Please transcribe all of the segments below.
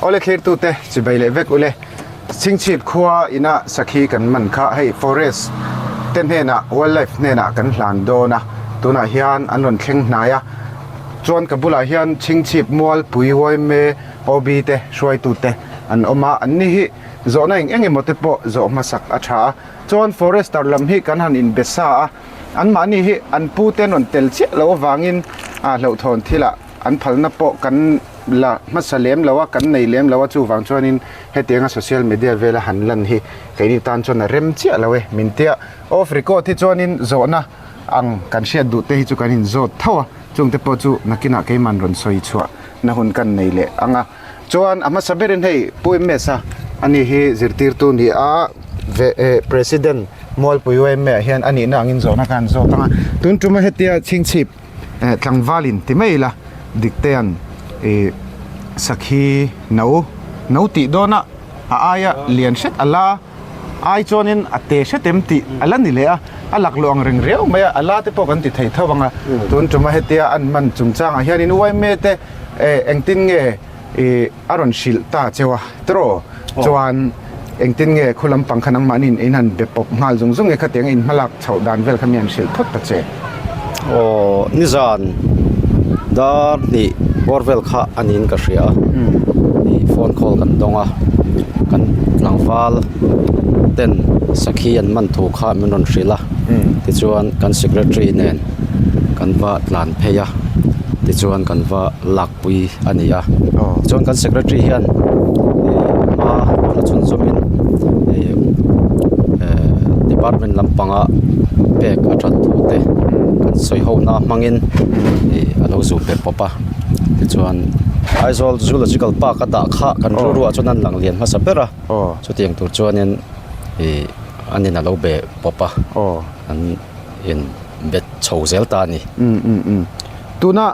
Awle thlirtute chibai leh vek ule. Chhingchhip khua ina sakhi kan man kha hei forest te hnenah wildlife hnenah kan hlan dawn a, tunah hian an rawn thleng hnai a, chuan ka bulah hian Chhingchhip Mualpui yma OB te hruaitute an awm a, anni hi zawhna eng eng emaw te pawh zawh hmasak a tha a, chuan forester lam hi kan han inbe sa a, anmahni hi an pu te an rawn tel chiah loh avangin a hlauhthawn thilah an phalna pawh kan la hmasa lem lo a, kan nei lem lo a, chuvang chuanin hetianga social media vela han lan hi keini tan chuan a rem chiah lo e min tia. Off record hi chuanin zawhna ang kan hriat duh te hi chu kan inzawt tho a, chungte pawh chu nakinah keiman rawn sawi chhuah na hun kan nei leh ang a. Chuan a hmasa berin hei Pu MS-a ani hi zirtirtu ni a, President Mualpui yma ah hian a nihna angin zawhna kha an zawt ang a, tun tuma hetia chhingchhip tlangvalin ti mai ila Diktea'n ih sakhi no no tih dawna a aia lian hret a la ai chuanin a te hret em tih a la ni leh a, a laklawh ang reng riau mai a, a la te pawh kan ti thei tho ang a, tun tuma hetia an man chungchangah hianin yma te engtin nge ih a rawn hrilh ta cheu a tiraw chuan engtin nge khu lampang kha nangmahni in han be pawp nghal zung zung nge khatiang in hmalak chhoh dan vel kha mi han hrilh phawt ta che. Aw nizan dar hnih bawr vel kha a niin ka hria a ih phone call kan dawng a kan tlangval ten sakhi an man thu kha min rawn hrilh a tichuan kan secretary nen kan va tlan phei a tichuan kan va lak pui a ni a chuan kan secretary hian hma la chhunzawmin ih eh department lampanga pek a that thu te kan sawi ho na hmangin ih a lo zu pe pawp a tichuan Aizawl zoological park a dah kha kan rilruah chuan an lang lian hmasa ber a chutiang tur chuanin ih an in a lo be pawp a an in bet chho zel ta a ni. Tuna.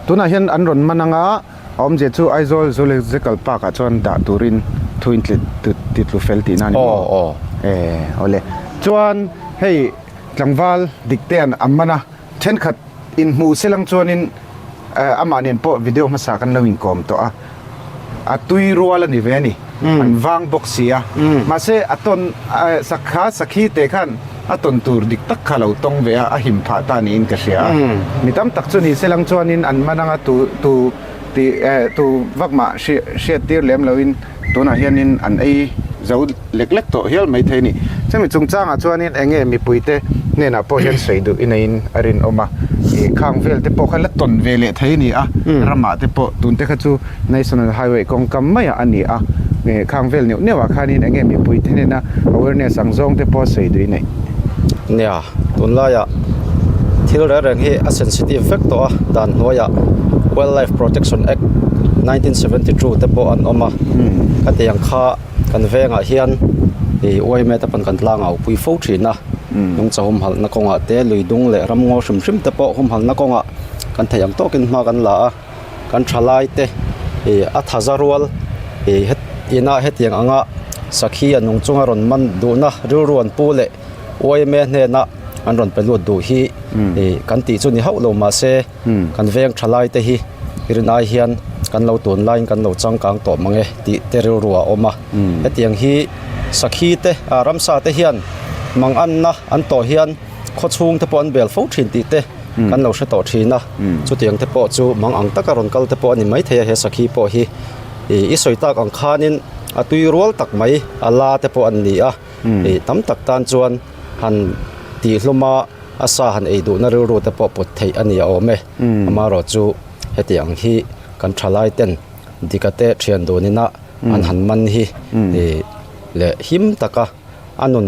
Tunah hian an rawn man anga a awmzia chu Aizawl Zoological Park ah chuan dah turin thu in ti tlu fel tihna a ni maw? Aw aw. Eh awle. Chuan hei tlangval Diktea'n a man a, thenkhat inhmuh selang chuanin amah nen pawh video hmasa kan lo inkawm tawh a, a tui rual a ni ve a ni, an vang bawk si a, mahse a tawn sakha sakhi te khan a tawn tur dik tak kha lo tawng ve a, a him phah ta niin ka hria a, mi tam tak chu ni se lang chuanin an man anga tu tu ti tu vak mah hriat tir lem loin tunah hianin an ei zo lek lek tawh hial mai thei a ni. Chumi chungchangah chuanin eng nge mipuite hnenah pawh hian sawi duh i neiin a rinawm a, ih khang vel te pawh kha la tawn ve leh thei a ni a, ramah te pawh tun te kha chu National Highway kawngkam maiah a ni a, ih khang vel neuh neuhah khanin eng nge mipuite hnena awareness ang zawng te pawh sawi duh i neih. Nia, tunlaiah thil reng reng hi a sensitive vek tawh a, dan hnuaiah Wildlife Protection Act 1972 te pawh an awm a, khatiang kha Kan vengah hian ih yma te pawn kan tlang au pui fo thin a, nungcha humhalhna kawngah te lui dung leh ramngaw hrim hrim te pawh humhalhna kawngah kan theih ang tawkin hma kan la a, kan thalai te ih a thaza rual ih het inah hetiang anga sakhi a nung chunga rawn man duhna rilru an pu leh yma hnena an rawn pe lut duh hi ih kan tih chu ni hauh lo mahse. Kan veng thalai te hi rin ai hian kan lo tun laiin kan lo changkang tawh mang e tih te rilru a awm a. Hetiang hi sakhi te ah ramsa te hian mang anna an tawh hian khawchhung te pawh an bel fo thin tih te kan lo hre tawh thin a. Chutiang te pawh chu mang ang taka rawn kal te pawh a ni maithei a he sakhi pawh hi ih i sawi tak ang khanin a tui rual tak mai a la te pawh an ni a. Ih tam tak tan chuan han tihhlum a. A sa han ei duhna rilru te pawh put theih a ni a awm e. Amaherawh chu heti ang hi kan thalai ten dika te thian dun ina an han man hi leh him taka a nun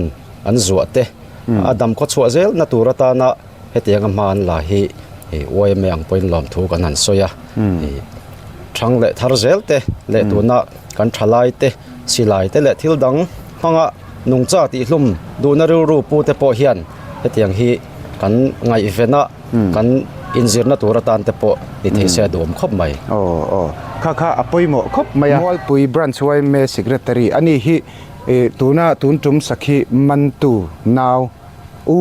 an zuah te a dam khaw chhuah zel na tur atana hetianga hma an la hi yma ang pawhin lawmthu kan han sawi a. Thang leh thar zel te leh tuna kan thalai te silai te leh thil dang hmanga nungcha tihhlum duhna rilru pu te pawh hian Hetiang hi kan ngaihvena kan inzirna tur atan te pawh ni thei se a duhawm khawp mai. Aw aw kha kha a pawimawh khawp mai a. Mualpui Branch yma Secretary a ni hi tuna tun tum sakhi mantu nau U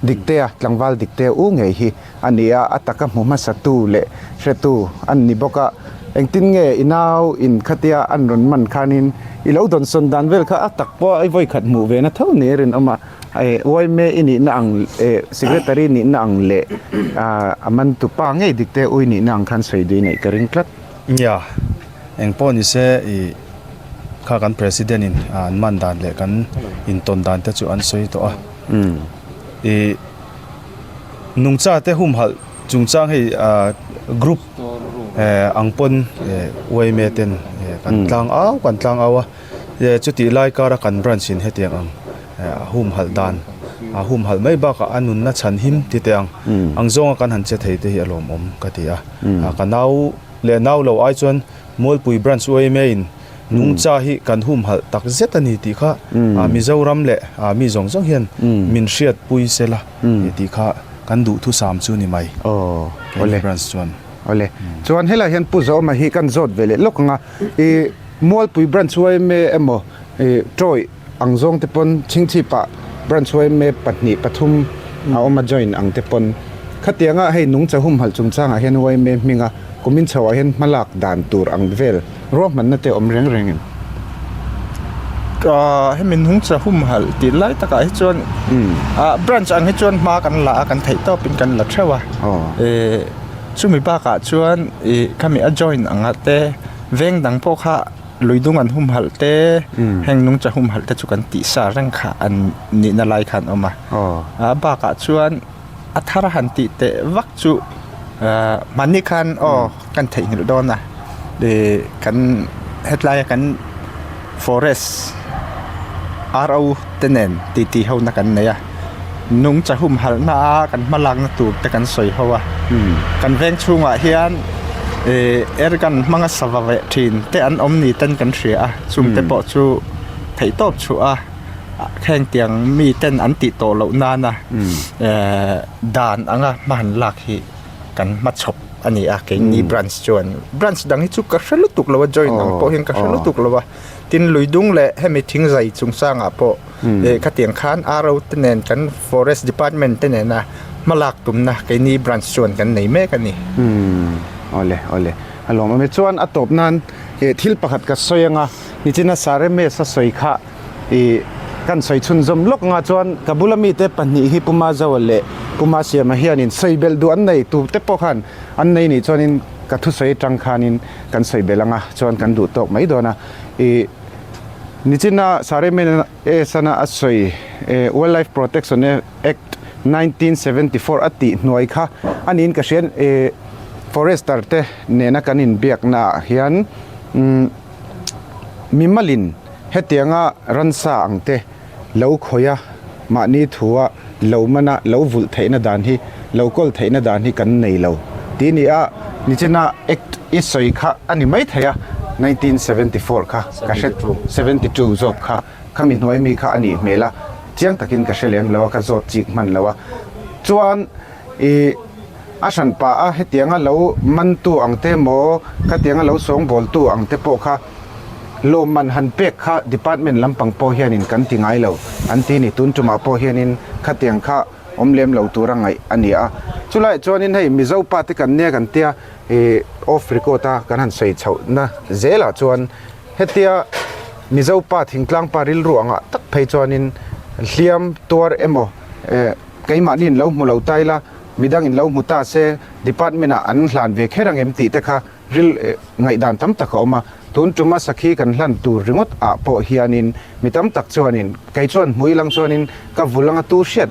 Diktea tlangval Diktea U ngei hi a ni a, a taka hmu hmasatu leh hretu an ni bawk a. Engtin nge i nau in khatia an rawn man khanin i lo dawnsawn dan vel kha a tak pawh a i vawikhat hmuh ve na tho ni a rinawm a. Yma i nihna ang secretary nihna ang leh a mantu pa ngei dik te ui nihna ang khan sawi dui neih ka ring tlat. Nia, eng pawh ni se i kha kan president in an man dan leh kan intawn dan te chu an sawi tawh a. I nungcha te humhalh chungchang hei group ang pawn yma ten kan tlang au kan tlang au a. Chutih lai kara kan branch in hetiang ang a humhalh dan a humhalh mai bakah a nunna chhan him ti teh ang ang zawnga kan han che thei te hi a lawmawm ka ti a. Ka nau leh nau lo ai chuan Mualpui branch yma in nungcha hi kan humhalh tak zet a ni tih kha Mizoram leh mi zawng zawng hian min hriatpui sela tih kha kan duhthusam chu ni mai keini branch chuan. Awle. Chuan helai hian Pu Zawma hi kan zawt ve leh lawk ang a, i Mualpui Branch yma emaw i Troy ang zawng te pawn Chhingchhipah Branch yma pahnih pathum a awm a join ang te pawn khatianga hei nungcha humhalh chungchangah hian yma hminga kumin chhoah hian hmalak dan tur ang vel ruahmanna te awm reng reng em? Hemi nungcha humhalh tih lai takah hi chuan branch ang hi chuan hma kan la a kan theih tawpin kan la theuh a. Chumi bakah chuan ih khami a join anga te veng dang pawh kha lui dung an humhalh te heng nungcha humhalh te chu kan tih sa reng kha an nihna lai kha an awm a a bakah chuan a thar han tih teh vak chu ah hmanni khan aw kan theihnghilh dawn a ih kan hetlai a kan forest ro te nen titi ho na kan nei a. Nungcha humhalhna a kan hma lakna tur te kan sawi ho a kan veng chhungah hian ih airgun hmanga sava veh thin te an awm ni ten kan hria a chung te pawh chu theihtawp chhuah a heng tiang mi ten an tih tawh loh nana ehh dan anga hma han lak hi kan hmachhawp a ni a keini branch chuan branch dang hi chu ka hre lutuk lo a join ang pawh hian ka hre lutuk lo a tin lui dung leh hemi thingzai chungchangah pawh. Ih khatiang khan RO te nen kan forest department te nena hma lak tumna keini branch chuan kan nei mek a ni. Umm awle awle a lawm awm e chuan a tawp nan ih thil pakhat ka sawi anga nichina Saremes a sawi kha ih kan sawi chhunzawm lawk anga chuan ka bula mite pahnih hi Puma Zoa leh Puma Siama hianin sawi belh duh an nei tur te pawh khan an nei nih chuanin ka thusawi atang khanin kan sawi belh anga chuan kan duh tawk mai dawn a ih Nichina Saremen Esana a sawi Wildlife Protection Act 1974 a tih hnuai kha a niin ka hria Forester te nena kan inbiakna ah hian mimalin hetianga ransa ang te lo khawih a mahni thua lo mana lo vulh theihna dan hi lo kawl theihna dan hi kan nei lo tih a ni a, nichina act i sawi kha a ni maithei a, 1974 kha ka hre 72 zawk kha khami hnuai mi kha a nih hmel a, chiang takin ka hre lem lo a ka zawt chik hman lo a, chuan ih a hran pah a hetianga lo mantu ang te maw khatianga lo sawngbawltu ang te pawh kha. Lawmman han pek kha department lampang pawh hianin kan ti ngai lo an ti ni. Tun tumah pawh hianin khatiang kha awm lem lo tura ngaih a ni a. Chulaiah chuanin hei Mizo pa te kan nia kan tia ih off record a kan han sawi chhohna zelah chuan hetia Mizo pa thingtlang pa rilru angah tak phei chuanin hliam tuar emaw eh keimahni in lo hmu lo ta ila midang in lo hmu ta se department ah an hlan ve kher ang em tih te kha Ril ngaihdan tam tak a awm a, tun tuma sakhi kan hlan tur ringawt ah pawh hianin mi tam tak chuanin kei chuan hmui lang chuanin ka vul anga tu hriat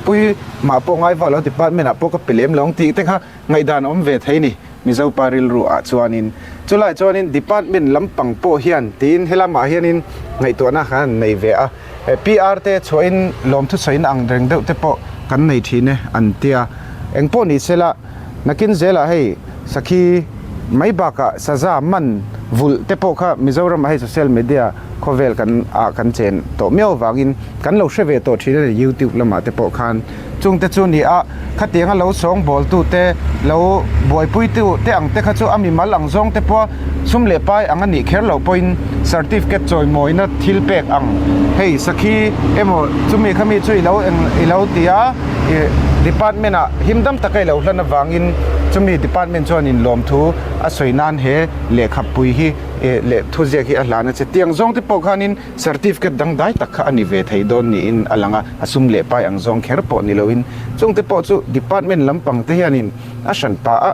pui mah pawh ngai vak lo department ah pawh ka pe lem lo ang tih te kha ngaihdan a awm ve thei ni Mizo pa rilru ah chuanin chulai chuanin department lampang pawh hian tiin helamah hianin ngaihtuahna kan han nei ve a PR te chhuahin lawmthu sawiin ang reng deuh te pawh kan nei thin e an tia engpawh ni sela. Nakin zelah hei sakhi mai bakah saza man vulh te pawh kha Mizoramah hei social media khawvel kan ah kan chen tawh miau avangin kan lo hre ve tawh thin a ni youtube lamah te pawh khan chung te chu ni a khatianga lo sawngbawl tu te lo buaipui tu te ang te kha chu a mimal ang zawng te pawh sum leh pai ang a nih kher loh pawhin certificate chawimawina thil pek ang hei sakhi emaw chumi khami chu i lo eng i lo ti a ih. Department ah himdam taka i lo hlan avangin chumi department chuanin lawmthu a sawi nan he lehkhapui hi leh thuziak hi a hlan a che. Tiang zawng te pawh khanin certificate dangdai tak kha a ni ve thei dawn niin a lang a, a sum leh pai ang zawng kher pawh ni loin chungte pawh chu department lampang te hianin a hran pah a,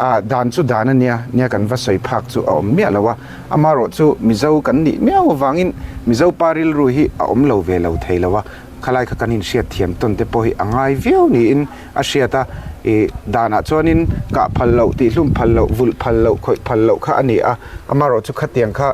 a dan chu dan a nia, nia kan va sawi phak chu a awm miah lo a, amaherawh chu Mizo kan nih miau avangin Mizo pa rilru hi a awm lo ve lo thei lo a, khalai kha kan inhriat thiam tawn te pawh hi a ngai viau niin a hriat a, ih danah chuanin kah phal loh, tihhlum phal loh, vulh phal loh, khawih phal loh kha a ni a, amaherawh chu khatiang kha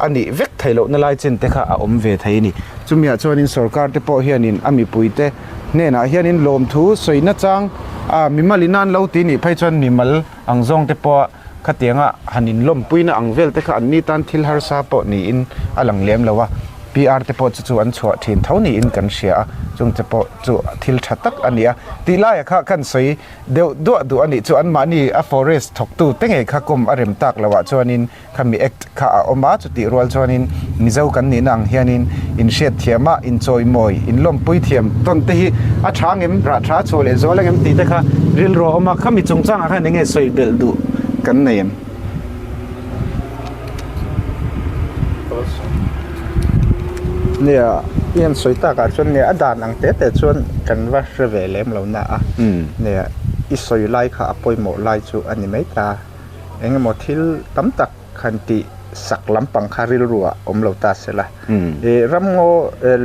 a nih vek theih lohna lai chin te kha a awm ve thei a ni. Chumiah chuanin sorkar te pawh hianin a mipuite hnenah hianin lawmthu sawi nachang a mimal in an lo ti nih phei chuan mimal ang zawng te pawha khatianga han inlawmpuina ang vel te kha an ni tan thil harsa pawh niin a lang lem lo a, PR te pawh chu chu an chhuah thin tho niin kan hria a, chung te pawh chu thil tha tak a ni a. Tih laiah kha kan sawi deuh duah duh a nih chu anmahni a forest thawktu te ngei kha kawm a rem tak loh ah chuanin Khami Act kha a awm a, chutih rual chuanin Mizo kan nihna ang hianin inhriat thiam a, inchawimawi, inlawmpui thiam tawn te hi a tha ngem, rah tha chhuah leh zual angem tih te kha rilru a awm a, khami chungchangah khan enge sawi belh duh kan nei em? Nia, i han sawi takah chuan nia a dan ang te te chuan kan va hre ve lem lo na a, nia i sawi lai kha a pawimawh lai chu a ni mai ta. Eng emaw thil tam tak han tih sak lampang kha rilru ah awm lo ta se la. I ramngaw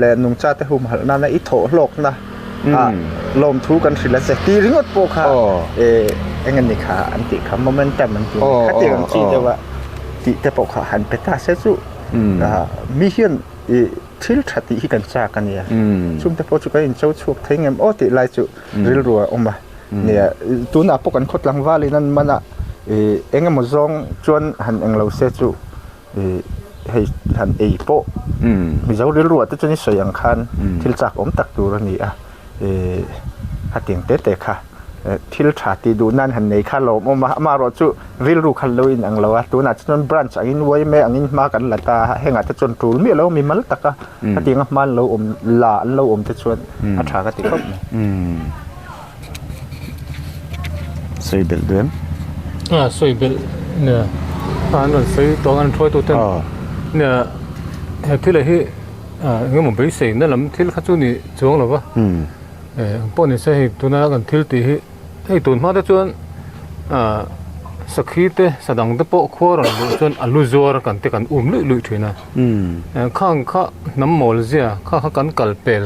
leh nungcha te humhalh nana i thawh hlawkna ah lawmthu kan hrilh a che tih ringawt pawh kha eng emaw kha an tih kha momentum an tih kha tih ang chi deuh a tih te pawh kha han pe ta se chu mi hian i thil tha tih hi kan chak a nia. Chungte pawh chu kan incho chhuak thei ngem aw tih lai chu rilru a awm a. Nia, tunah pawh kan khaw tlangval in an man a, ih eng emaw zawng chuan han eng lo se chu ih hei han ei pawh Mizo rilruah te chuan i sawi ang khan thil chak awm tak tur a ni a, ih hetiang te te kha thil tha tih duh nan han nei kha lawmawm a, amaherawh chu rilru kha lo in ang lo a, tunah chuan branch angin uaime angin hma kan la ta a, hengah te chuan tul miah lo mi mal tak a, hetianga hma an lo awm la an lo awm te chuan a tha ka ti khawp mai. Sawi belh duh em? A sawi belh nia an rawn sawi tawng an hruai tu ten nia he thil ah hi eng emaw beisei na lam thil kha chu ni chuang lo va eng pawh ni se hei tuna kan thil tih hi hei tun hma te chuan sakhi te sadang te pawh khua rawn luh chuan a lu zuar kan te kan um luih luih thin a khang kha hnam mawl zia kha kha kan kal pel.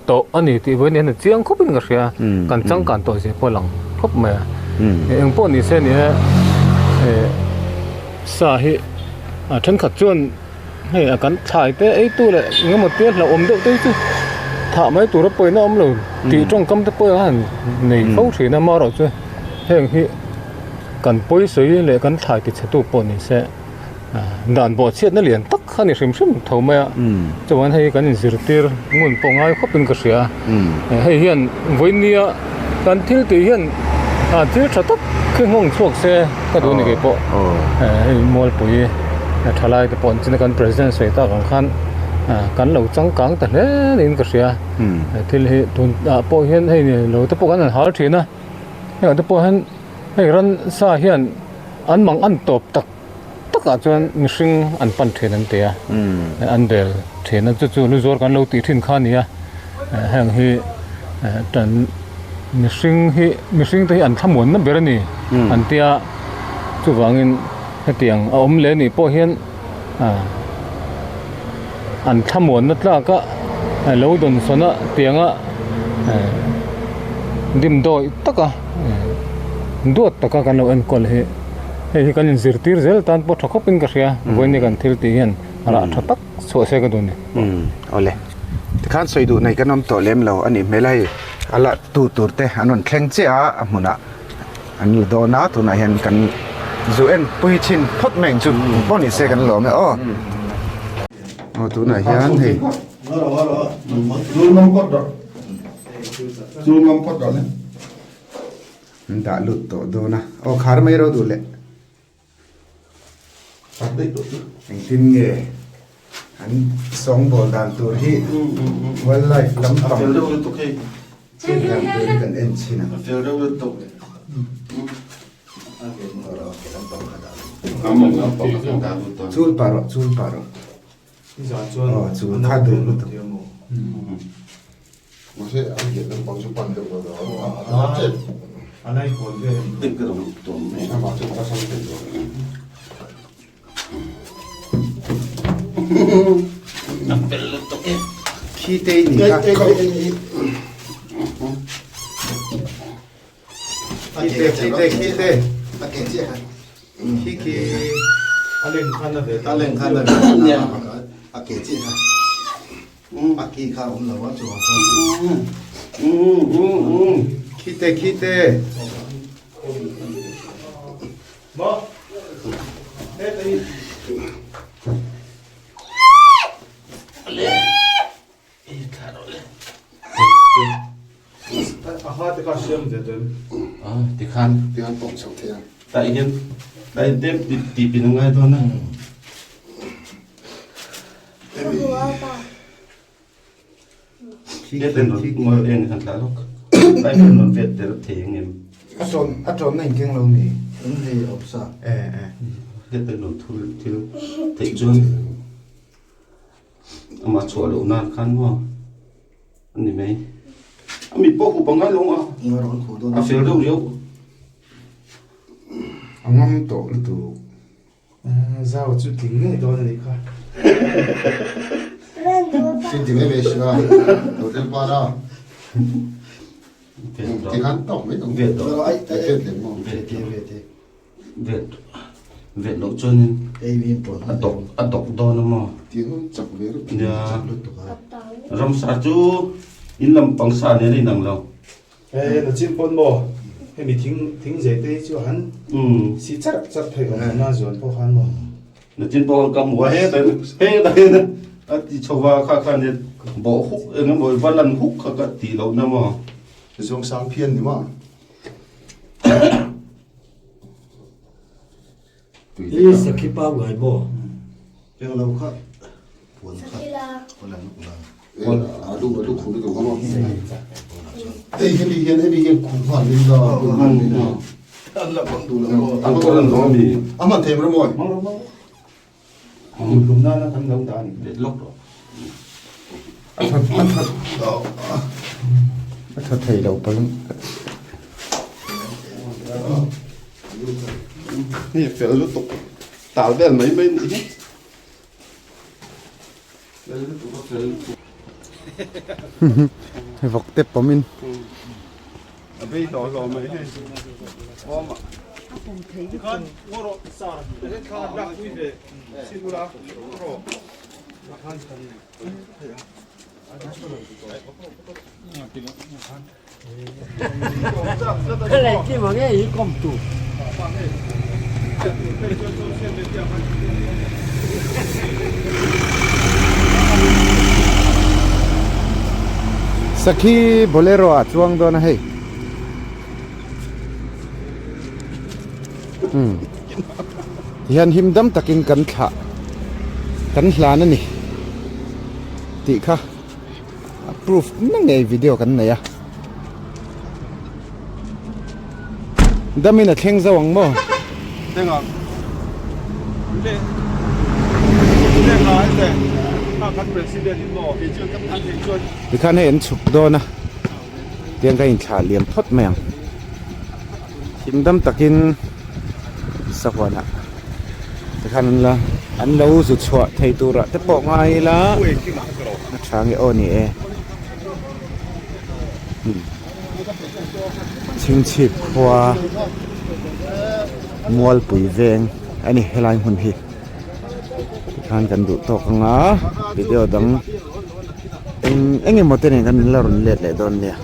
tawh a ni tih vawiin hian a chiang khawp in ka hria kan changkan tawh zia pawh a lang khawp mai a eng pawh ni se ni e sa hi a thenkhat chuan hei a kan thlai te ei tu leh eng emaw te hlauhawm deuh te hi chu thah mai tur a pawina awm lo tih tawngkam te pawh a han nei fo thin a amaherawhchu heng hi kan pawisawi leh kan thlai ti chhe tu pawh ni se. Dan bawh chhiatna lian tak kha ni hrim hrim tho mai a, chuan hei kan inzirtir ngun pawh ngai khawpin ka hria a, hei hian vawinia kan thil tih hian thil tha tak khi nghawng chhuak se ka duh a ni kei pawh, hei Mualpui thalai te pawh an chin a kan president sawi tak ang khan kan lo changkang ta hle niin ka hria, thil hi tun ah pawh hian hei lo te pawh kan han hal thin a, hengah te pawh hian hei ransa hian an mang an tawp tak. takah chuan mihring an pan thin an ti a an bel thin a chu chu lu zuar kan lo tih thin kha a ni a heng hi tan mihring hi mihring te hi an thlamuanna ber a ni an tia chuvangin hetiang a awm leh anih pawh hian an thlamuanna tlak a lo dawnsawn a tianga dimdawi taka duat taka kan lo enkawl hi. Hei hi kan inzirtir zel tan pawh tha khawpin ka hria, vawiin kan thil tih hian rah tha tak chhuah se ka duh a ni. Awle, tikhan sawi duh nei kan awm tawh lem lo a nih hmel a hei, a lah tu tur te an rawn thleng chiah a, a hmunah an la dawn a, tunah hian kan zu en pui chhin phawt mai ang chu pawh ni se kan lawm e aw. Aw tunah hian hei. An dah lut tawh dawn a, aw khar mai ro duh leh. Engtin nge an sawngbawl dan tur hi wildlife lampang. En dan tur hi kan en chhin ang. Chul pah rawh chul pah rawh. Aw chul kha duh lutuk. Khi te ni kha. Khi te khi te khi te. Khi khi. Khi te khi te. A ṭawn na in keng lo mi? Amah chhuah loh nan khan maw a ni mai. A mit pawh hup angai lo a, a fel deuh riau. A ngam tawh lutuk. Zau chu tling ngei dawn a nih kha. Vet vet loh chuanin a dawk a dawk dawn a maw nia ramsa chu in lam pang sa nen a inang lo. He na chin pawn maw hemi thing thing zei te hi chu han si char char thei awm na zuan pawh khan maw. Na chin pawh ka hmu a he he he a ti chho va kha khan bawh huk eng emaw va lan huk kha ka tih loh na maw. Zawng sang phian ni maw. Hi sakhi pangngai maw? A tha thei lo pal Hei fel lutuk tal vel mai mai nih hi fel lutuk a fel lutuk vawk te pawmin a bei hlawh hlawh mai hei awm a Sakhi bolero ah chuang dawn a hei. Umm tihian him dam takin kan thlah kan hlan a ni tih kha a proof na ngei video kan nei a damin a thleng zo ang maw tikhan hei an chhuk dawn a tiang ka inthlah liam phawt mai ang. Thim dam takin sahuanah tikhan an la an lo zu chhuah thei turah te pawh ngai ila a tha nge aw ni e chhingchhip khua mualpui veng a ni helai hmun hi tikhan kan duh tawk anga video dang eng eng emaw te nen kan la rawn let leh dawn nia.